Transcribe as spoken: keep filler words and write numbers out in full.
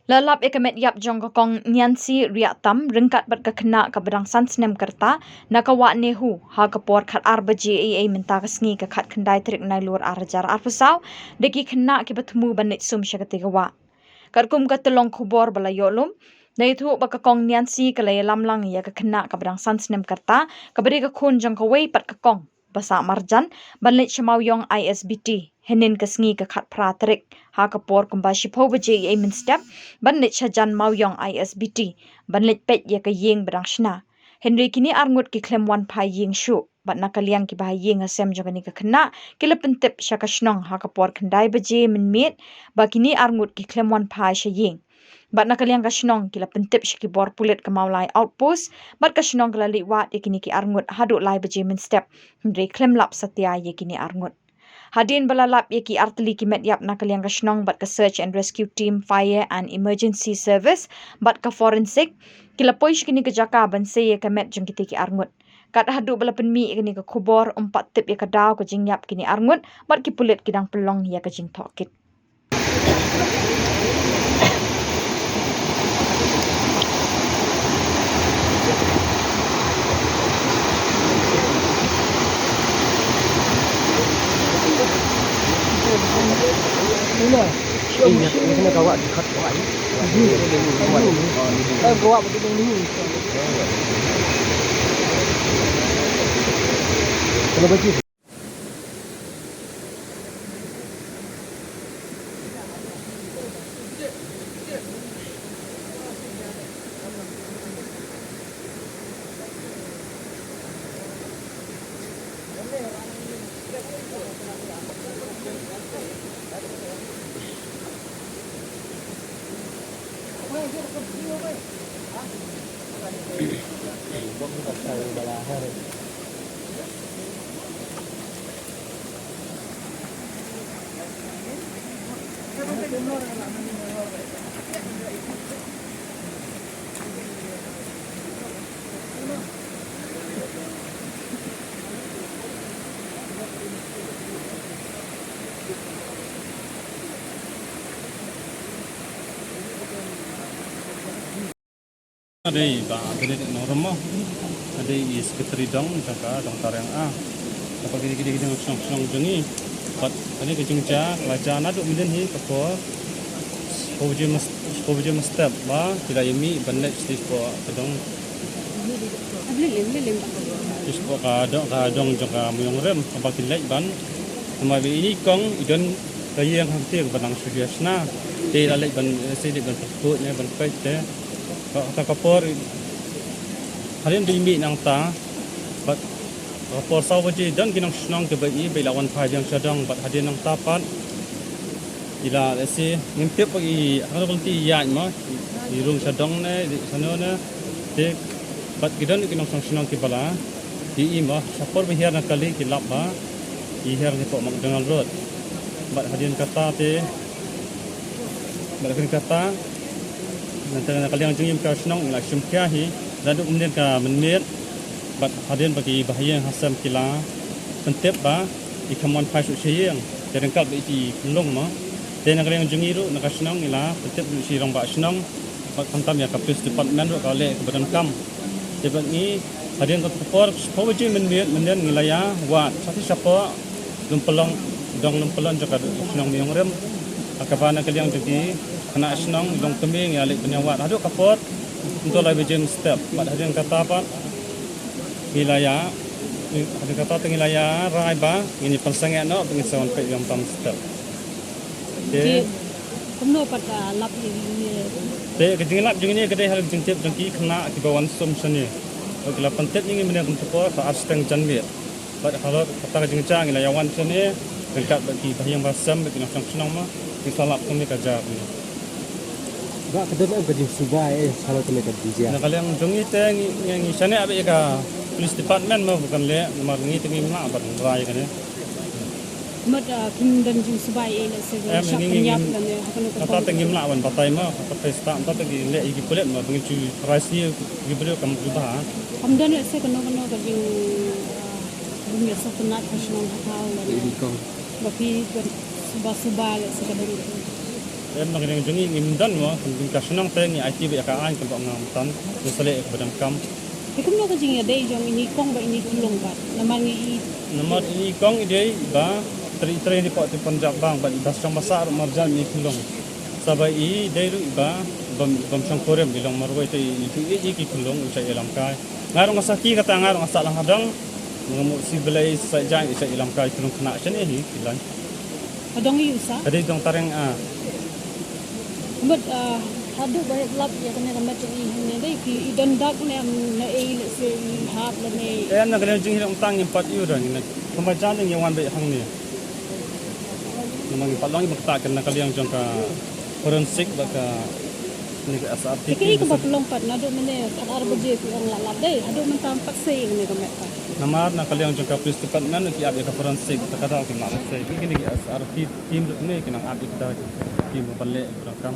La lap ïa ka met ïap jong ka kong Niansi Riahtam ryngkat bad ka khynnah kaba dang san snem ka rta na ka wah NEHU ha ka por khat ar baje eiei mynta ka sngi ka khat khyndai tarik Nailur ar hajar arphew saw da ki khynnah kiba thmu ban leit sum sha katei ka wah. Katkum ka tyllong khubor ba la ïoh lum, la ïathuh ba ka kong Niansi ka la ïalam lang ïa ka khynnah kaba dang san snem ka rta kaba dei ka khun jong kawei pat ka kong ba sah marjan ban leit sha Mawïong I S B T hynnin ka sngi ka khat phra tarik ha ka por kumba shiphew baje eiei mynstep ban leit sha jan Mawïong I S B T ban leit peit ïa ka ïing ba dang shna. Hynrei kine arngut ki khlem wan phai ïing shuh bad na ka liang kiba ha ïing ha sem jong kane ka khynnah ki la pyntip sha ka shnong ha ka por khyndai baje mynmiet ba kine arngut ki khlem wan phai sha ïing. Bad na ka liang ka shnong ki la pyntip sha ki bor pulit ka Mawlai Outpost bad ka shnong ka la leit wad ïa kine ki arngut haduh lai baje mynstep, hynrei khlem lap satia ïa kine arngut. Hadien ba la lap ïa ki artylli ki met ïap na ka liang ka shnong bad ka Search and Rescue Team, Fire and Emergency Service bad ka Forensic ki la poi sha kane ka jaka ban sei ïa ka met jong kitei ki arngut. Kat haduh ba la pynmih ïa kane ka khubor, ym pat tip ïa ka daw ka jingïap kine arngut bad ki pulit ki dang pynlong ïa ka jingtohkit. Nga dei i Bah Benedict Nongrymmoh. Nga dei i Secretary Dong jong ka Dong Tariang A. Kaba kine kine ki dong shnong shnong jong ngi. Bad kane ka jingjia ka la jia naduh mynnin hi ka por shiphew baje mynstep ba ki la ïa mih ban leit sha ka dong, sha ka dong, ka dong jong ka Mawïong Rim kaba ki leit ban. Namar ba ine i kong i don ka ïing hangtei kaba nang shu ïa shna. Te i la leit ban, eh, shu leit ban pynkut ne ban peit te. Bad kata ka por hadien ba i mih nangta, bad ka por saw baje don ki nongshnong kiba ïohi ba i la wan phai biang sha dong, bad hadien nangta pat i la, lehse ngim tip ba i, ha kano ka lynti i ïaid mo, i rung sha dong ne i shano ne. Te bad ki don ki nongshnong shnong kiba la ïohi mo, sha por ba hiar na kali ki lap ba i hiar hapoh McDonald Road. Bad hadien kata te, bad hadien kata, na ka liang jong ngi ka shnong ngi la shim khia hi naduh mynnin ka mynmiet. Bad hadien ba ki bahaïing hasem ki la pyntip ba i khlem wan phai shuh sha ïing, te ryngkat ba i pynlong mo. Te na ka liang jong ngi ruh na ka shnong ngi la pyntip ruh sha i rangbah shnong, bad khamtam ïa ka police department ruh ka leh kaba donkam. Te bad ngi hadien ka por shiphew baje mynmiet mynnin ngi la ïa wad shatei shapoh Lympalong, dong Lympalong jong ka shnong Mawïong Rim. Ha kaba na ka liang jong ki khynnah shnong Longkmie ngi la leit ban ïa wad haduh ka por hynriew lai baje mynstep. Bad hadien kata pat ngi la ïa, hadien kata te ngi la ïa rai ba ngin ïa pynsangeh noh ba ngin sa wan peit biang tam step. Te kumno pat, ah, lap ïa ngi? Te ka jinglap jong ngi ka dei ha ka jingtip jong ki khynnah kiba wan sum shane. Ba ki la pyntip ïa ngi mynne kum tu por ka ar shiteng janmiet. Bad halor kata ka jingjia ngi la ïa wan shane ryngkat bad ki bahaïing bahasem bad ki nongshong shnong mo, ngi sa lap kumne ka jia kumne. Ba ka don em ka jingsuba eh halor kane ka jingjia? Na ka liang jong ngi te ngi, ngi, ngi shaniah bad ïa ka police department mo, ba kan leh, namar ngi te ngim lah ban rai ïa kane. Mut, ah, kim don jingsuba eh, lehse, em, shah ngi, ngi, pynïap ngi, lane ha kano ka kata te ngim lah ban batai mo, kata te start, kata te ngi leh ïa ki pulit mo, ba ngin shu rai sniew ïa ki briew kam jubab. Kam don lehse kano kano ka jing, ah, jingïasuk tynnat ha shnong ha thaw lane. Ïa ki kong. Ba phi don suba suba lehse ka don. Em, na ka liang jong ngi ngim don mo, ka shnong te ngi aiti beit ïa ka aiñ, kumba nga mynta ngi sa leh ïa kaba donkam. Te kumno ka jingïadei jong ine i kong bad ine i khyllung pat? Namar ngi i Namar ine i kong i dei iba trei trei hapoh Punjab bang, bad iba shong ba sah ruh marjan ine i khyllung. Sa ba i dei ruh iba bym, bym shongkurim, i long marwei, te i ju ïeit ïa ki khyllung, i shah ïalam kai. Nga ruh nga sakhi kata, nga ruh nga sah lang hadang. Nga mut shi blei shi saitjaiñ i shah ïalam kai khyllung khynnah shane hi ki lain. Ka dong aïu sa? Ka dei dong Tareng A. Mut, ah, haduh ba lap ïa kane ka met jong i hangne, dei ki i don dak ne em, na ei lehse i hap lane. Em, na ka liang jong ngi ruh mynta ngim pat ïoh, dang na kumba jan ngi wan beit hangne. Namar ngi pat long i ba kata ka na ka liang jong ka forensic bad kane ka S R T. Te kaei kaba pynlong pat naduh mynne khatar baje phi ong la lap, dei haduh mynta ym pat sei ïa kane ka met pat? Namar na ka liang jong ka police department ki ap ïa ka forensic, te ka daw kim lah ban sei. Kine ki S R T team ruh ne ki nang ap ïa kita ki team ban leh ïa ka kam.